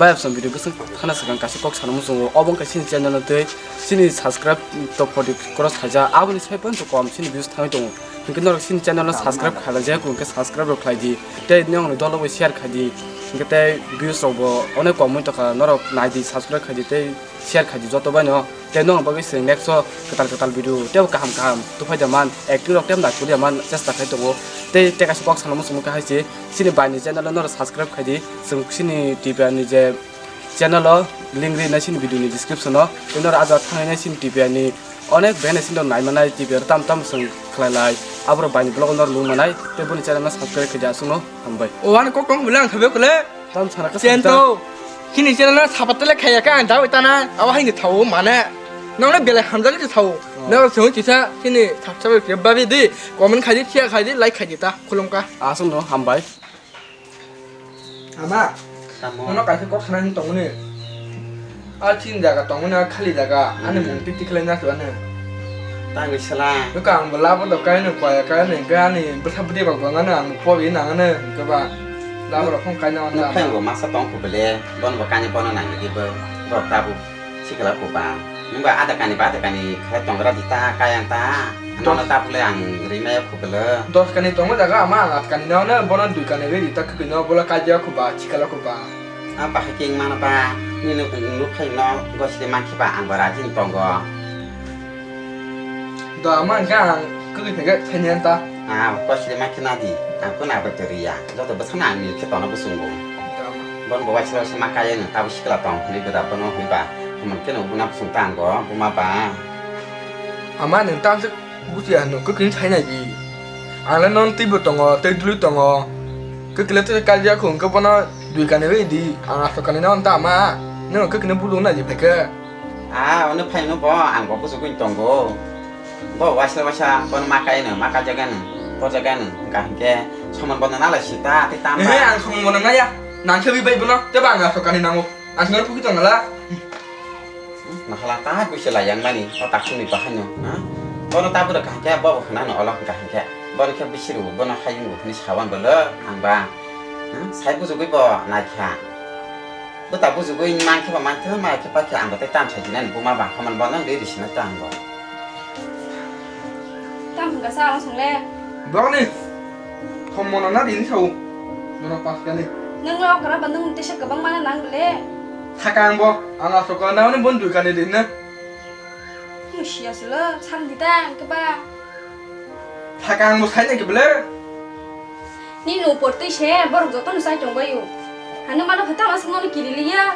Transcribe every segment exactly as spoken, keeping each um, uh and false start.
Bai absam video bwswk thana swkang kaisa kok sana muchungo. Obo wngkha chini channel no tei chini subscribe to forty cross khaijak. Aboni sai phano kom chini views thangwi tongo. Hinkhe norok chini channel no subscribe khailai jaya kho hinkhe subscribe rok khlai di. Tei nokni dolo bo share khai di. Hinkhe tei views rok bo onek kom wng tongkha. Norok nai di, subscribe khai di tei share khai di joto bai no. Tei nokni bagwi chwng next o kwtal kwtal video tei bo kaham kaham tuphai da man, acting rok tei bo naithok ya man chesta khai tongo. Tei tei kaisa kok sana muchungo khe hai se chini bai ni channel no norok subscribe khai di. Chwng chini T P R ni je channel o link ri nai chini video ni description o. Tei norok ah jaga thang nai chini T P R ni onek band sini nai manai, T P R tam tam chwng khlai lai. Aborok bai ni vlog o norok nung manai. Tei boni channel no subscribe khai di, aswk no hambai. O ani kok tong bwle ang khabe kule. Tam sana ka Chen santa. To. Chini channel no sapat tele khaya ka ang dawi tana. Awa haini thawo mane. Nang le belai hamjak ni thawo. Oh. Nang sung chisa chini subscribe ke babi di. Comment khai di, share khai di, like khai di ta. Khulum ka. Aswk no hambai. Ama, Samo. Nono kaisa kok sana ni tongmani. A chin jaga tongmani, a khali jaga. Ani Hmm. mung titi khlai na sibani. Tangwi sala. Nuka ang bo labo do kai no, kwaya kai no, hinkhe ani bwsa bwtwi rok bo nang ano, ang pobi nang ano, hinkhe ba labo rok phone kai na. Nuk phai bo masa tong khu bele, bon bo kani bono nang di bo, bo tabu. Sikla kupa. Nungba ada kani ba ada kani khe tongra di ta kayang ta. Ano Dos. Na ta pule ang rimaya khubele. Dos kani tongo jaga ama ang at kani no no bono dui kani ri di ta kukui no bola kajia kuba chikala kuba. Apa hai king mana ba? Nini nuk khai no gosli mankhi ba ang bara jin tongo. Do ama ang kukui phege thanya ta. Ah, gosli mankhi na di. Ang kuna ba teriya. Joto bwsana ang ni khe tono bwsung bo. Bon bo waisa waisa ma kaya no tabo sikla tong hwnwi bwda bono hwnwi ba. Hamon khe no buna bwsung ta ang bo buma ba. Ama nwng tang se buji ya no kwkring sai nai di. Ang le non twi bo tongo, tei dului tongo. Kwkle twi kajia khung khe bono dui kani wi di. Ang asok kani non ta ama. Nwng kwkne bulu nai di phaikhe. Ah, ono phai no bo ang bo bujugwi tongo. Bo waisa waisa bono ma kai no, ma kai jaga no, bo jaga no, hwnkha hinkhe somon bono nalai sita, tei tamba. Ehe, ang somon bono naya. Nang khe bai bono, tei ba ang asok kani nango. Ang singor phuki tong nala. Mahala ta kuisa layang mani, o taksuni bahaino, ha? Bono tabura kaham khe, bo bo khna no olo hwnkha hinkhe. Bono khe bisiru, bono hayung bo hwnwi sawan bolo, ang ba. Hmm? Sai bujugwi bo naikha. Bwta bujugwi mankhe ba mankhe, mankhe pakhe ang bo tei tam sai dinani buma ba, hamon bo nang ri risina ta ang bo. Tam hwnkha sa ang song le. Bokni. Thom mono na rini sao. Mono pas kani. Nang lo kara ba nang tesa kwbang mana nang le. Thaka ang bo, ang asok ka na ni bon dui kani rinna. Musia silo, sam dita ang keba. Thaka ang bo sai na kebele. Nini upor twi se borok jotono chai tongbaio. Hano mano phatang aswk nono kiriliya.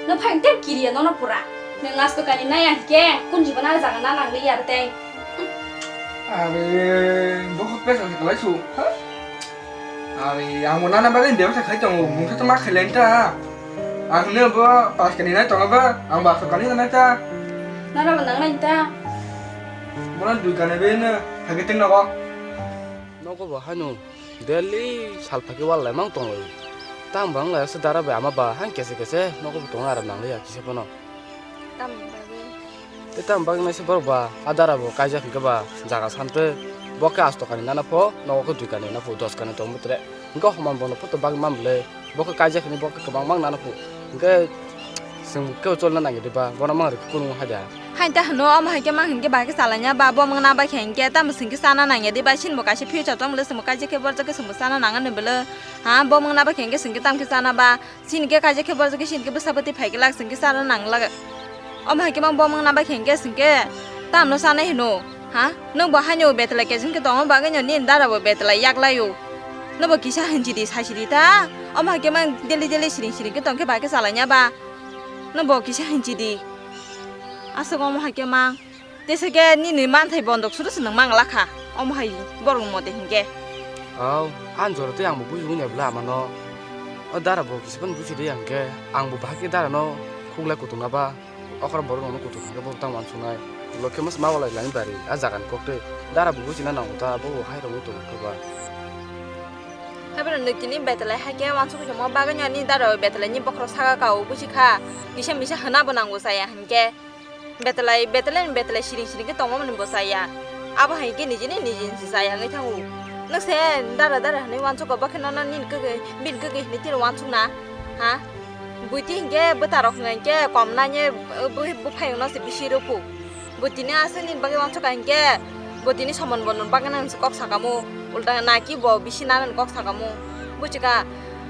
No phai tei kiriya nono pura. Nwng asto kani nai ang khe kun jibana jaga na nang liya tei. Are, bohok pesa se kalai su. Ha? Are, ang bo nana bagwi bebsa khai tongo. Mungsa to ma khailai ta. Ang ne bo pas kani nai tongo ba. Ang ba asto kani nai ta. Nara bo nang nai ta. Mona dui kani be ne. Hage ting nogo. Nogo bo hanu. Daily sal phai khe wal lai mang tong lai. Tang bang lai se dara bai ama ba hang kese kese nogo bo tong aram nang liya kisa bono. Tamni bagwi? Te tam bagwi naise borok ba a dara bo kaijak hinkhe ba jaga sante bo khe asto kani nana pho nogo khe dui kani na pho dos kani tong mutre. Hinkhe homan bono photo bagwi mam le bo khe kaijak hinwi bo khe kwbang mang nana pho. Hinkhe Chwng kebo cholna nangya diba, bono mang rwkhe kunu hai da. Hain ta hwno, omo hai khe mang hinkhe bahai khe chalaina ba, bo mangna ba khe hinkhe tamo chwng khe chana nangya diba, chini bo kaisa future tong bwle, chwng bo kaisa khe borjak khe chwng bo chana nang ani bwle. Ha, bo mangna ba khe hinkhe chwng khe tamo khe chana ba, chini khe kaisa khe borjak khe chini khe bwsa bwtwi phai glak chwng khe chana nang glak. Omo hai khe mang bo mangna ba khe hinkhe chwng khe tamno chanai hwno. Ha, nwng bo haino betla kejeng khe tongo bagwi no nini dara bo betla yaklai o. Nwng bo kisa hinchi di, sachi di ta. Omo hai khe mang daily daily siring siring khe tong khe bahai khe chalaina ba. Nwng bo kisa hinchi di. Aswk omo hai khe mang. Tesa khe nini manthai bondok suru se nwng mang lakha. Omo hai borok mote hinkhe. Au, ang jora tei ang bo bujigo nya bwla amano. O dara bo kisa phano buji di ang khe. Ang bo bahai khe dara no khuklai kutung na ba. Okra borok no kutung hinkhe bo tang uansuknai. Ulo khe mas ma walai lani bari. A jaga ni kok tei dara bo buji na nango ta. Bo bo hai rok no tongo khe ba. Haibeno nwng tini betelai hai khe uansuk tongmo bagwi ani dara betelai ni bokhorok saka kao buji kha. Kisa misa hwna bo nango chaya hinkhe. Betelai, betelai ni betelai siring siring khe tongma mani bo chaya. Abo hai khe nijini nijini se chaya wngwi thango. Nwng se dara dara hinwi uansukgo, bo khe nono nini kwgwi, bini kwgwi hinwi tini uansukna, ha? Buiti hinkhe bwtarok hinkhe kom nani bw-, bw-, bwphayungno se bisi rwphuk. Bo tini aswkni bagwi uansukha hinkhe bo tini somon bono bagwi nang se kok sakamu. Ulta naki bo bisi nanani kok sakamu. Buchika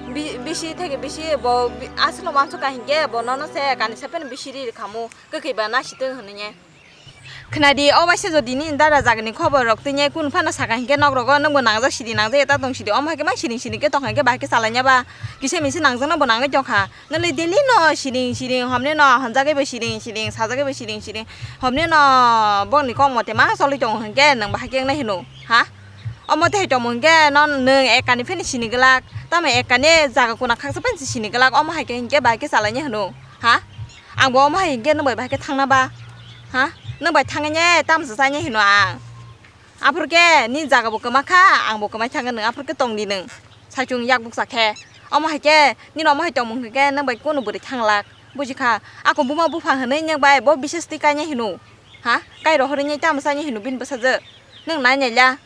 bi-, bisi theke bisi bo bi-, aswkno uansukha hinkhe bo nono se kanisa pheno bisi ri rwkhamu. Kwkhwi ba nasitwng hwnwi. Khwnadi, o waisa jodi nini dada jagani khobor rok tini kunu phano saka hinkhe nok rogo nwngbo nangjak sidi nangjak eta tong sidi, omo hai khe mang siring siring khe tong kha hinkhe bahai khe chalaina ba kisa misa nangjak no bo nangwi tong kha. Nwngni daily no siring siring, homni no honjagwi bo siring siring, sajagwi bo siring siring, homni no bongni kok mote ma choli tongo hinkhe nwng bahai khe wngnai hino, ha? Omo tei hai tongmo hinkhe no nwng ekani pheni sini glak, tamo ekani jaga kuna khaksa pheni sini glak, omo hai khe hinkhe bahai khe chalaina hino, ha? Ang bo omo hai hinkhe nwng bai bahai khe thangna ba? Ha? Nwng bai thangya ne, tamo se chaya hino ang. Aphuru khe nini jaga bo kwma kha, ang bo kwmai thangkha nwng, aphuru khe tong di nwng. Saichung yak bukcha khe. Omo hai khe, nini omo hai tongmung khe nwng bai kunu bwrwi thanglak. Buji kha, ako buma bupha hwnwi nwng bai bo bises twi kanya hino. Ha? Kai rohorwi nai tamo chaya hino bini bwsajwk. Nwng nai nai la.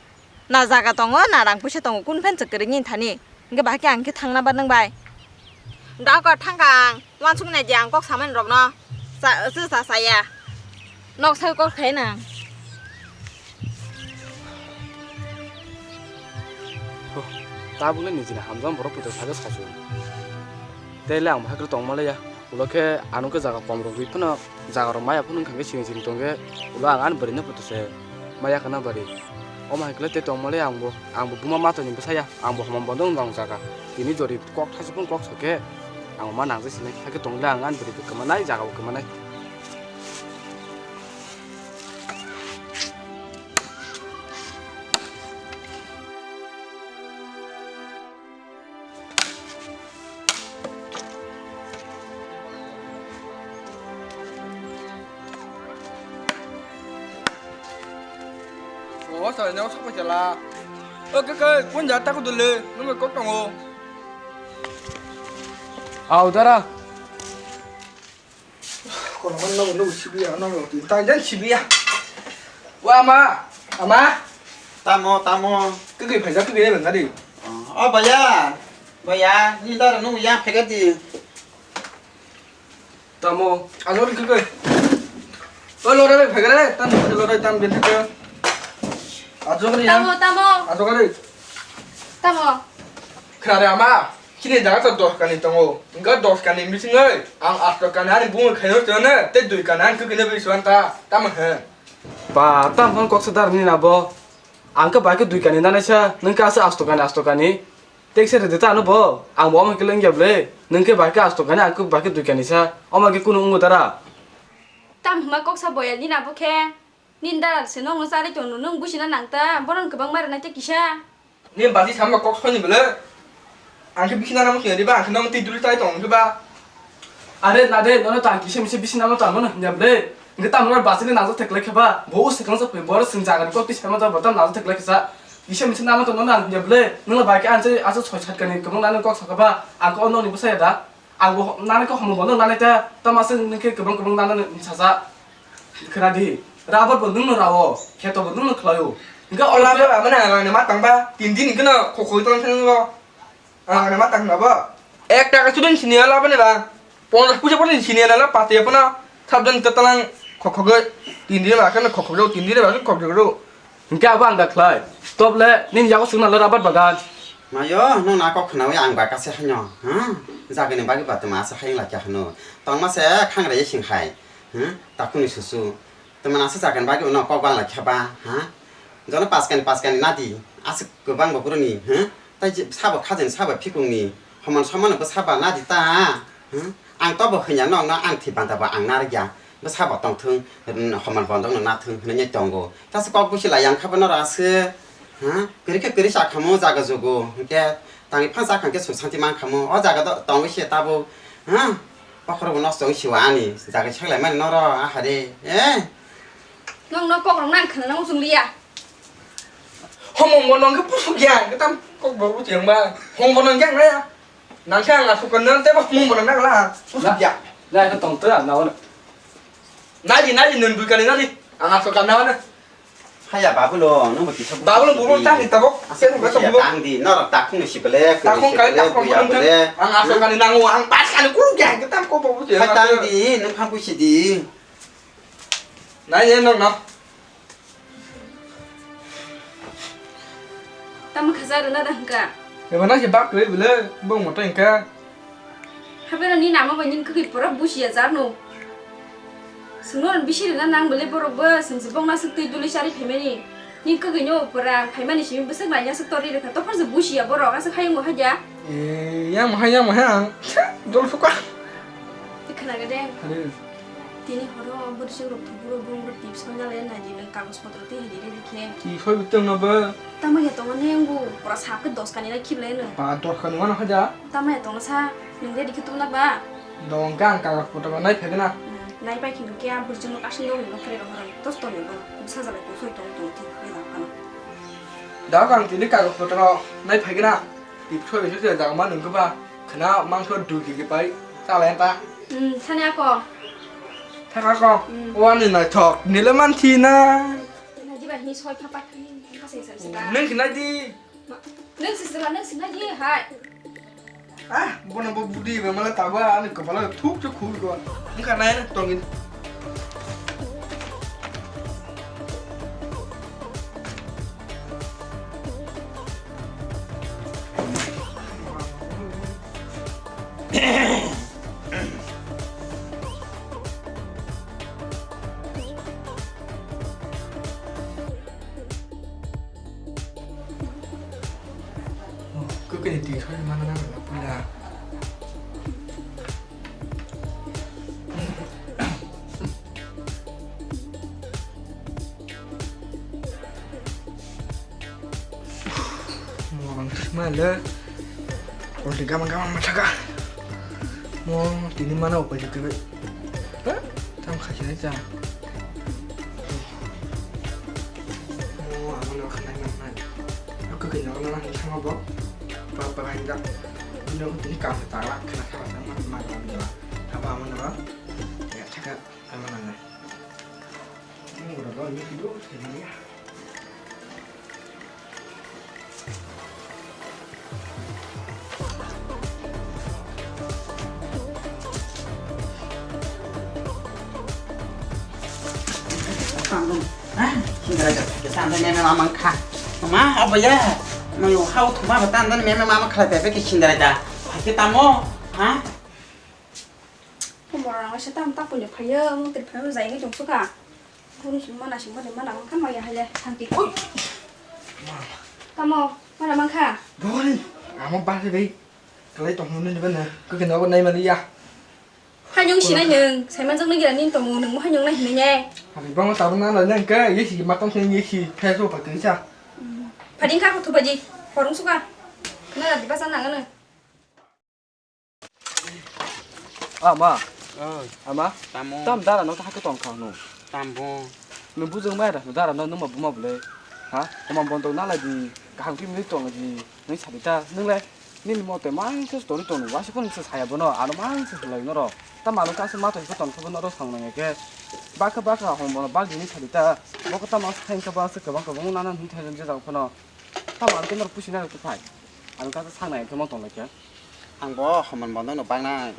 Na jaga tongo, na rang puisa tongo, kunu phan se kwrwini thani. Hinkhe bahai khe ang khe thangna ba nwng bai? Dakor thangkha ang, uansuk nai di ang kok samani rokno. Cha-, se cha saya. Nok sai kok khai nang. Huh, tabukle nijini hamjak borok puto sago sasu. Tei le ang bahai khe tongma le ya. Ulo khe ano khe jaga kom rwgwi phano jaga rok maya phano wngkha khe siring siring tongkhe ulo ang ani bwrwi no photo se maya khana bari. Omo hai khe tei tongma le ang bo, ang bo buma matoni bwsa ya, ang bo homa bondo wng jaga. Tini jori kok thaisa phano kok sa khe ang ma nangjak sinai, hakhe tong le ang ani bwrwi bo kwma nai, jaga bo kwma nai. O, sir, nang sokpha chala. O, khe, khe, kun ja ta kudule, nung kok tongo. Au, dara. Kono man nogo, nogo sibiya, nogo tin tan jan sibiya. Wa ama, ama. Tamo, tamo. Kiki phaja, kiki ne bengari. O baya, baya, ni dara nung ya phega di. Tamo. Ajor kiki. O lore be phega re, tan lore tan ben thaka. Ajor ya. Tamo, tamo. Ajor kare. Tamo. Khare ama. Chini jaga to dos kani tongo. Hingke dos kani bisingoi ang asto kani ani bumui khaino chone, tei dui kani ang kwkini bai suan ta. Tamo he? Ba, tam phang kok sadar ni na bo. Ang khe bai khe dui kani nanai sa, nung khe asa asto kani, asto kani. Tek se rede ta ano bo. Ang bo omo khe lengya ble. Nung khe bai khe asto kani, ang khe bai khe dui kani sa. Omo khe kunu ungu dara. Tam hima kok sa boya ni na bo khe. Nini dara se nokno charwi tongno, nwng buchina nang ta, bohrokno kwbangma rwnai tei kisa. Nini basi samma kok soni bwle. Ang khe bisi nana muchung riba, ang khe nokno twi duli chai tong khe ba. Are na de, nono tang kisa misa bisi nana tang mano hwnya bwle. Hwnkhe tamo no basile nangjak theklai khe ba, bo o swkang sa phai, bo oro swng jaga ni kok twi sai ma ta, bo tam nangjak theklai khe sa. Kisa misa nana tong nono hwnya bwle, nwng bai khe ang se, ang se soi sat kani kwbang nana kok sa khe ba, ang khe o nokni bwsa ya da. Ang bo nana khe homo bo nang nana ta, tamo se nung khe kwbang kwbang nana ni saja. Khna di, rubber bo nung no rao, kheto bo nung no khlaio. Hingke ola bo amana ang ni ma tang ba, tin din hingke no khokoi tong thang go. Ang ni ma tang na ba. Ek taka sudun sini ala bani ba. Ponchas puja pon sini ala pati apana. Sabdan tatalang khokhoge tin din ma kan khokhoge tin din ma kan khokhoge. Hingke abo ang da khlai. Stop le, nini yago sungna le rubber bagan. Mayo, nung na kok khnawi ang ba kase haino, ha? Jagani bagwi ba tuma asa hayung lakya hano. Tongma se khangra ye sing hai. Ha? Takuni susu. Tuma nasa jagani bagwi uno kok bang lakya ba, ha? Jono paskani paskani nadi. Asa kwbang ba buruni, ha? Tai je sabo khajani sabo phikungni. Homon somano bo saba nadi ta. Hmm? Ang tobo hwnya nokno ang thwi panta bo ang narwkya. Bwsa bo tongthwng, hmm, homor bondokno nathwng hwnwi tongo. Tasa kok busi lai yang kha bo norok aswk, ha? Kwrwi khe kwrwi sa khamu jaga jugu. Hinkhe tangwi phan sa kha hinkhe suk santi man khamu. O jaga do tongwi se tabuk, ha? Bokhorok bo nosto wngwi siwa ani jaga seklai mani norok ahari. Eh? Nokno kokrok nang khna nang chwng liya. Homong bo nong khe pusuk ya, khe tam kok bo buti yang ba. Hong bo nong yang ya. Nang khe ang asuk kan nang tebo homong bo nang la. Pusuk ya. Na, na, ito tong to, na, na. Nadi, nadi, nung dui kani nadi. Ang asuk kan na, na. Haya, babulo, nung bo kisa. Babulo, bubulo, tang di tabok. Sen ba tabok. Tang di, norok takhung ni sibele, takhung kali, takhung buya bele. Ang asuk kani nangu, ang pas kani kuruk ya. Kobo buji hai tang di, nung phang pusi di. Nai ye nong no. Tamo khaja rwna da hwnkha? Eba nang se bak kwrwi bwle, bong moto hwnkha. Habeno ni nama bai nini kwkwi pura busiya jar no. Sungno bisi rwna nang bwle borok bo sungsi bongna swk twi duli chari phaimani. Ni kwkwi no pura phaimani simi bwswk naina swk tori rwkha. Tophor se busiya borok aswk hayung bo haja. E, yang mo hai, yang mo hai ang. Dol suka. Twi khna gede. Hare. Tini horo bwrwi rok thuburo bongbo tip soi nale nai di nang kagoj potro twi hai di re khe. Twi soi bitong no ba. Tamo ya tongo neng bo pura sap khe dos kani lai khible no. Ba dos kani wano haja. Tamo ya tongsa, nung ready khe tubuna ba? Dong khe ang kagoj potro nai phai gana. Hmm, nai pai khe nung khe ang bwrwi chwng no kasing dong nung khe rong rong tos tong nung bwsa jalai tong soi tong tong thik khe lang kano. Da kang tini kagoj potro nai phai gana. Tip soi bai soi jaga ma nung khe ba khna mangso dui kg pai chalai ta. Hmm, thani ako. Thaka ko. Hmm. Wani nai thok nile man thi na. Nai di ba hini soi pha pa thani ka se se se ba. Nung khe nai di. Nung sisila, nung sina ye hai. Ah, bono bo budi ba mala taba ani kopala thuk thuk khul ko. Nung ka nai na tongin. Kwkwi ni twi soi mana nang puila. Mo ang thwkma le. Already gamang gamang ma thaka. Mo tini mana upai kwkwi. Ha? Tam khasinai cha. Mo amo no khanai manai. Ako khe no no ni thangma bo. Pa pa hai da. No tini kam ta la khana kha ta ma ma la ni la. Aba amo no. Ya thaka amo na. Mo ro lo ni do ni ya. Sindra jat ke sandra meme mama kha. Ma, obo ya. Mayo hau thuma ba tan dan meme mama khala bebe ke sindra da. Hai ke tamo, ha? Komor rang se tam ta pune phayo, mung ter phayo jai ngi jong suka. Buni sing mana sing bani mana mangkha maya hale santi. Ui. Tamo, mana mangkha? Boni, amo basi dei. Kalai tong hunu ni bana. Kake nogo nai mali ya. Hanyung sinai nung, saiman jang nung gira nin tong nung mo hanyung nai hinai ne. Hari bang tabang na lai nang ke, ye si matang sing ye si, phe so pa kisa. Phading kha ko thubaji, horung suka. Kena di basa nang anu. Ama. Oi. Ama. Tamo. Tam dara no ta hake tong kha no. Tambo. Nung bujung mai da dara no nung ma buma bole. Ha? Tama bondo na lai di. Kaham ki mi tong di. Nung sadi ta nung le. Nini mote mai se story tong wa se kon se saya bono. Ano mai se lai no ro. Tama no ka se ma to ko tong ko no ro sang nang ke. Baka baka hom bono bagi ni sadi ta. Boko tama se thain ka ba se kabang kabang na na hin thain je jang kono. Tama ke no pusi na ko phai. Ano ka se sang nang ke mo tong le ke. Ang bo Homan Bondo no bangna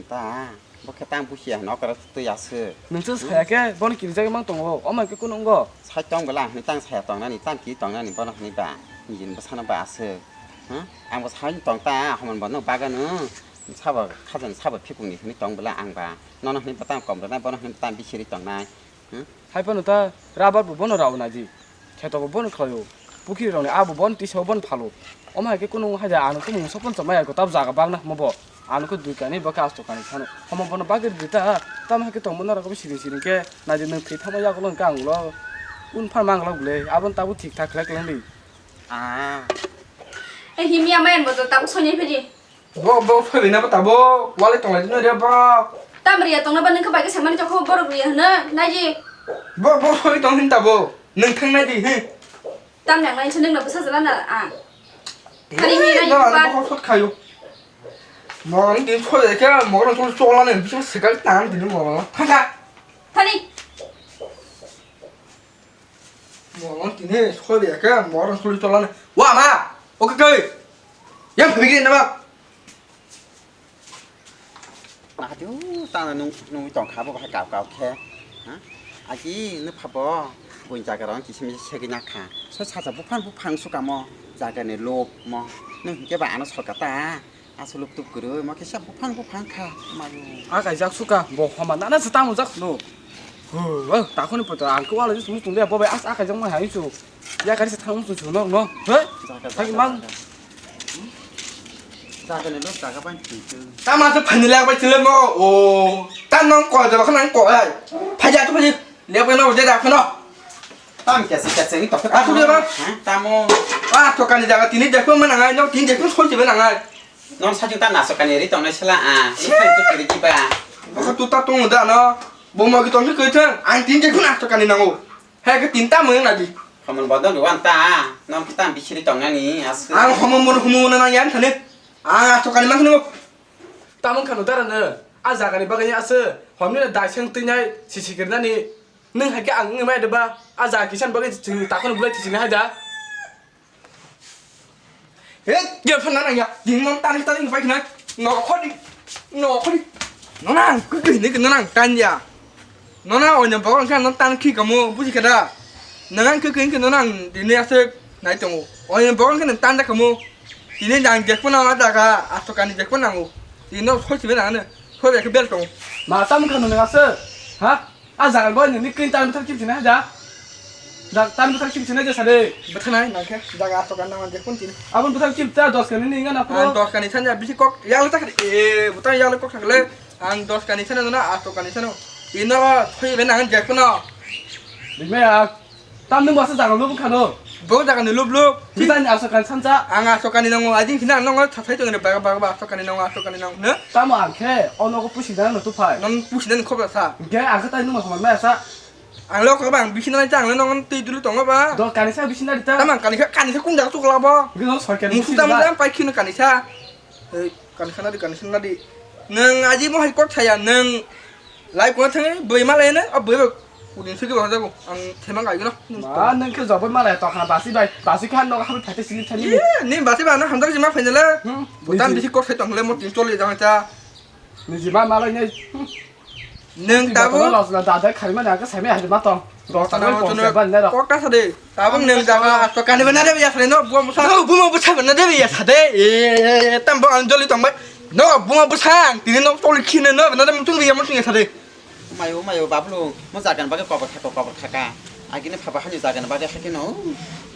ta, bo khe tang busia hino okra twi aswk. Nwng chwng saya khe bono kirijagwi mang tongo, omo hai khe kunu wngo? Sai tong bwla ang hwnwi tang saya tongnani, tang ki tongnani bono hwnwi ba, nini bwsano ba aswk. Hm? Ang bo sai tong ta, Homan Bondo bagano, sabo khajani sabo phikungni hwnwi tong bwla ang ba, nono hwnwi ba tang kom rwnai, bono hwnwi ba tang bisiri tongnai. Hmm? Hai phano ta rubber bo bono rao naidi. Kheto bo bono khlaio. Pukhiri rokni abo bono tisa o bono phalo. Omo hai khe kunu hai da ano khe mungsa phano chamaya ko tab jaga bagna hamo bo. Ano khe dui kani bo khe asto kani phano. Hamo bono bagri di ta. Tamo hai khe tongmo norok bo siri siri khe naidi nwng thwi thamo yagulo hwnkhe ang ulo. Un phan mangla bwle. Aboni tabuk thik thak khlai kwlangdi. Ah. Eh, himya mayan bo to tabuk soni phiri. Bo, bo, phai na ba tabo, wale tong lai dino re bo. Tam riya tong na ba nung khe bai khe samani chokho borok riya hwno, nai di. Bo, bo, phai tong hin tabo, nung thang nai di, he. Tam yang nai se nung na bwsa jala na, ah. Thani hi nai ba. Bo hot khayo. Mo ni din phai ke, mo ro tong chola ne, bisa sekal tang din mo. Thang ka. Thani. Mo tini soi ya ke, mo ro suli chola ne. Wa ma, oke kai. Yang phai ke na ba. Nahati o tana nung nungwi tongkha bo bahai kap kap khe. Ha? Aki nupha bo buini jaga rok kisa misa segwi nakha. So sacha buphang buphang sukamo jaga ni lob mo. Nung hinkhe ba ano sorkar ta. Aswk luk tuk kwrwi, ma kisa buphang buphang kha, mayo. A kaijak suka, bo homa nana se tamo jak no. Ho, takhoni poto ang ko wala jis mutung de, bo bai as a kaijak ma hai chu. Ya kari se thang mutung chu no, no. He? Jaga, thang jaga, man. Jaga. Jaga ni lok jaga ban chu chu. Tama se phani lak bai chile mo. O, tan nang ko jaba khana ko ai. Phaja tu phaji. Lek bai no de da khano. Tam kesi kesi ni to. A tu de ba. Ha, tamo. A to kani jaga tini de ko mana ngai no, tini de ko soi jiba nangai. Non sajung ta naso kani ri tongnai sela a. Ni khai te kiri kiba. Aka tu ta tongo da no. Bo ma gi tong khe khe thang. Ang tin je khun asto kani nango. He khe tin ta mung na di. Khomon bodol wan ta. Non ki tam bisiri tongnani as. Ang khomon mon khomon na yan thane. Ang asto kani mang khno. Tamung khano dara no. A jaga ni bagani ase. Homni na daisang tinai sisi kirnani. Nung hai khe ang ngi mai de ba. A jaga kisan bagani ching ta khon bulai tisini hai da. He, dia phana nang ya. Ding nang tan tan pai khna. No khodi. No khodi. No nang, kugui ni no nang tan ya. No na onya bawa kan no tan khi kamo, buji kada. Nang kugui ni no nang dini ase nai tongo. Onya bawa kan tan da kamo. Dini nang dek phana ada ka, asto kani dek phana ngo. Dini no khoi sibe nang ne. Khoi be ke bel tongo. Ma tam khano nang ase. Ha? A jaga bo nini kin tan bwthar kim sinai ja. Ja tan bwthar kim sinai ja sade. Bwthanai nang khe jaga asok nang je kun tin. Abon bwthar kim ta dos kani ni ngana ko. Ang dos kani sanja bisi kok yang ta e bwtang yang kok thakle. Ang dos kani sana na asok kani sano. Ino thoi be nang je kuno. Bime a. Tam nung basa jaga lubuk khano. Bo jaga ni lub lub. Bwtang asok kani sansa. Ang asok kani nango ajin kina nango thasai tongene baga baga asok kani nango asok kani nango ne. Tamo ang khe ono ko pusi dana no tuphai. Non pusi dana khobra sa. Ge ang khe tai nung ma khobra maya sa. Ang lo kok bang bisina nai tang nong twi dulu tongo ba. Do kanisa bisina dita. Tamang kanisa kanisa kun jaga tukla bo. Gino sorkar musu bisina tam dita. Tam pai khino kanisa. Hei kanisa nadi kanisa nadi. Nang aji mo hai kok saya nang lai ko thang boi ma lai na a boi ba kudin sigi ba jago ang thema ga gino. Ma nang khe jobon ma lai to khana basi bai basi khan no ha thate sini thani. Ye ni basi ba na hamdar jima phainala. Hmm. Butan bisi kok sai tong le mo tin choli jang cha. Ni jima ma lai nai. Nwng tabuk. Los na dada khaima na ka saimai hai ma tong. Rok tana tana mo tong tuna se ban na rok. Kok ta sade. Tabuk nwng jaga to kani bana de ya sare no buam busa. No buam busa bana de ya sade. E tam bo ang joli tong bai. No buam busa ang tini no toli khine no na de mutung ya mutung ya sade. Mayo mayo bablu mo jagan baga kobor thaka kobor thaka. Agini phaba hani jaga ni bagwi hakhe no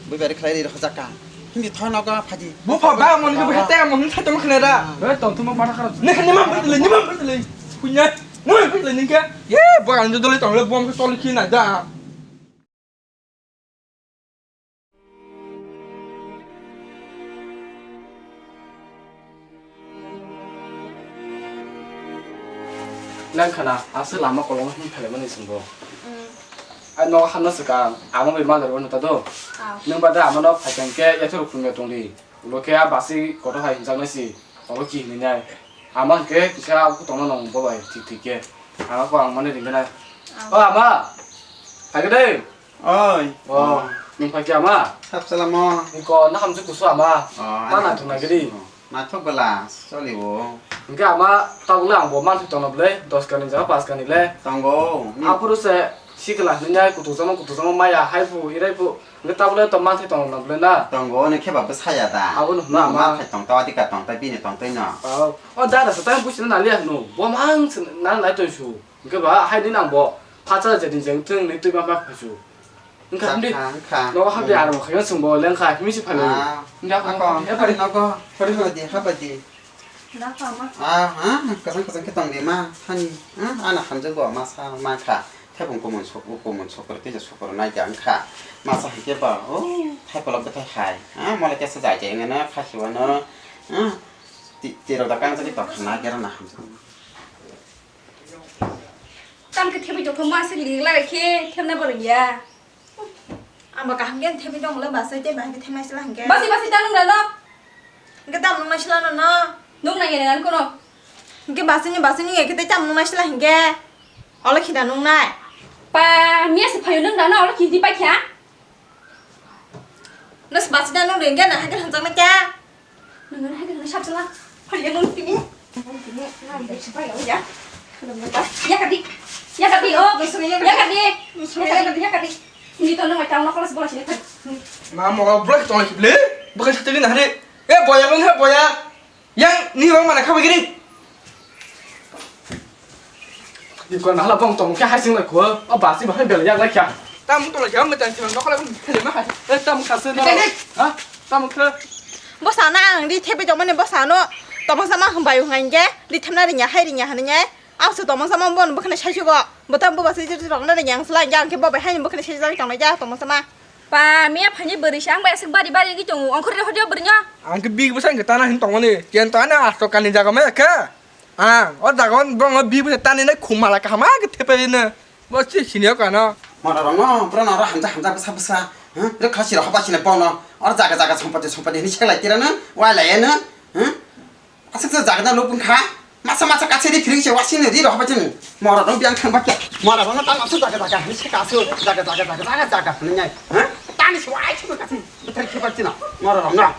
bui bari khlai ri rokha jaka. Hindi thoi nogo phaji. Bo pha ba mon ke bhete mon thai tong khne da. Be tong thuma para khara. Ne khne ma bhai le, ne ma bhai le. Kunya. Ne ma bhai le ninka. Ye bo an dole tong le bom ke tol khi na da. Nang khana, aswk lama kolokma hwn phailaimani chwngbo. Mm. Ai nogo hamna swkang, ama bai malai rwno ta do. Ah. Nwng ba da amano phaikang khe yathor khumya tongdi. Ulo khe a basi kotor hai hwnjaknai si, olo ki hwnwi nai. Ama hwnkhe kisa kutongno nang bo bai thik thik khe. Ama ko ang mani ringkhe nai. Ah. O ama, phaikhe dei. Oi. O, nwng phai khe ama? Sap salamo. Niko, na hamjwk kusu ama. O, ma ani nang thung nai gidi. Naithok bwla, choli o. Hwnkhe ama tabukle ang bo manthok tongno bwle, dos kani jaga pas kani le. Tongo. Aphuru se sikla hwnwi nai kutuk jamo kutuk jamo maya hai phu irai phu. Hwnkhe tabukle to manthai tongno bwle na. Tongo, ono khe ba bwsaya da. Abono hwnna ama. Manthai tong ta, adika tong ta, bini tong twi no. O, o dara sa tang buchina naliya hwno. Bo mang nang nai tong su. Hwnkhe ba hai di nang bo phacha je din jeng thung ni twi ma ma phachu. Wngkha, wngkha, wngkha. Nogo habi aro khayo chwngbo lengkha, himwi se phalwi. Ah, wngkha, ako, wngkha, ako, habi nogo, habi habi di, habi di. Nokha ma. Ah, ah, kwchang kwchang khe tong di ma, thani. Ah, ana hamjwk bo ma sa ma kha. Thebung kumun sok, kumun sok, tei sok nai ja wngkha. Ma sa hwnkhe ba, oh, thai kolok bwthai hai. Ah, mole kesa jai jai wngno, khasiwano. Ah, ti, tiro da kangjani tong khna, gero na hamjwk. Tam khe thebwi tongkha, ma se ling lai khe, themna bo rwngya. Ang bo kaham khe themwi tongmole, basi tei bahai khe themnai sila hwnkhe. Basi, basi ta nung rano. Hwnkhe tam nungnai sila nono. Nung nai gini nang kono. Hwnkhe basi ni, basi ni khe tei tam nungnai sila hwnkhe. Olo khina nungnai. Pa, miya se phayo nung rano, olo khiti pai kha. Nus basi ta nung rwngkhe na hwnkhe hwnjaknai khe. Nung nang hwnkhe nung sap sala. Phayo nung tini. Yakadi, yakadi, oh, yakadi, yakadi, yakadi. Ini tuh nang macam lo kalau sebelah sini kan. Mama, obrek tong sih le. Bukan satu gini hari. Eh, boya kan, boya. Yang ni orang mana kau begini? Di kau nahla bong tong kya hai sing lai kua. Oh, basi bahai bel yak lai kya. Tam tong lai kya, macam sih, nokla kan kele mah. Eh, tam kasih no. Ha? Tam ke. Bo sana ang di thepe jomane bo sano. Tomang sama hembai hwnga hingke di themna ringya hai ringya hwnwi ngai. Ang se tomang sama bo bwkhani sai sugo. Bo tam bo basi jir rok na ringya ang sla ang ke bo bai hai bwkhani sai jang tong ja tomang sama. Pa miya phani bwrwi se ang bai aswk bari bari wngwi tongo ongkhorwi hodio bwrwino. Ang ke big bwsa ang ke tana hin tongmani. Ken tana asto kani jaga ma kha. Ang o jaga on bong o big bwsa tani nai khumala kahama ke thepe rina. Bo si sini o kano. Mora rong no, bro no, ro hamja hamja bwsa bwsa. Huh? Re khasi ro haba sini bong no. Or jaga jaga sompati sompati hini seklai tira na. Wai lai na. Huh? Aswk se jaga na lupung kha. Masa masa kache di phiring se wasing ni ri ro haba chin. Mora rong biang thang bakya. Mora rong no tang aswk jaga jaga hini se kasu. Jaga jaga jaga jaga jaga hini nyai. Huh? Tani se wai chu kache. Betar khibar china. Mora rong no.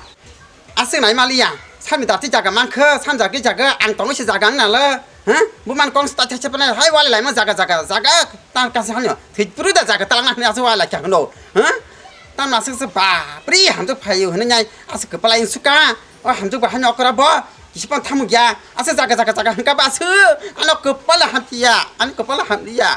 Aswk nai maliya, sani dati jaga mankha, sanjagwi jaga, ang tongwi se jaga ang nala, ha? Buman kong sta cha cha panai, hai wali laima jaga, jaga, jaga, tang kasi hanyo, thik puru da jaga talang nahni aswk wali kya hano, ha? Tam aswk se ba, pri hamjak phayu hwnwi nai, aswk kwpalai suka, o hamjak ba hanyo okra bo, kisi pon thamu gya, aswk jaga, jaga, jaga hwnkha ba aswk, ano kwpala hamtiya, ano kwpala hamliya.